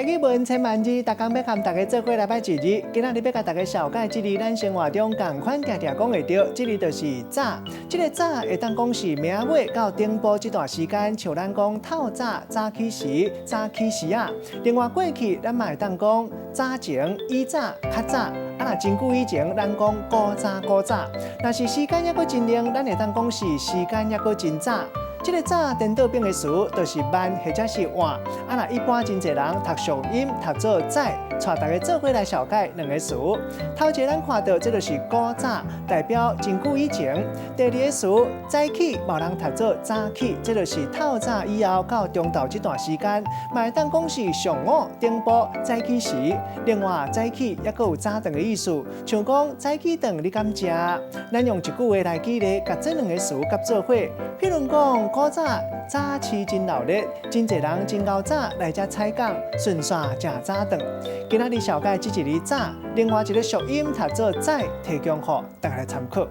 台語文千萬字，逐工欲佮大家做伙來掰一字。今仔日欲共大家紹介這字，咱生活中仝款定定講會著，這字就是早。這个早會當講是暝尾到頂晡這段時間，像咱講透早、早起時、早起時仔。另外過去咱嘛會當講早前、以早、較早。啊，若真久以前，咱講古早古早。若是時間猶閣真冷，咱會當講是時間猶閣真早。這个早顛倒變的詞，就是慢或者是晚。啊，若一般真濟人讀俗音讀做載，帶大家做伙來紹介兩个詞。頭一个咱看著，這就是古早，代表真久以前。第二个詞早起，嘛有人讀做早起，這就是透早以後到中晝這段時間，嘛會當講是上午、頂晡、早起時。另外，早起猶閣有早頓的意思，像講早起頓你敢食？咱用一句話來舉例，共這兩个詞夾做伙。譬如講，古早早市真鬧熱，真濟人真𠢕早來遮採訪，順紲食早頓。今仔日紹介這一字早，另外一个俗音讀做載，提供予大家來參考。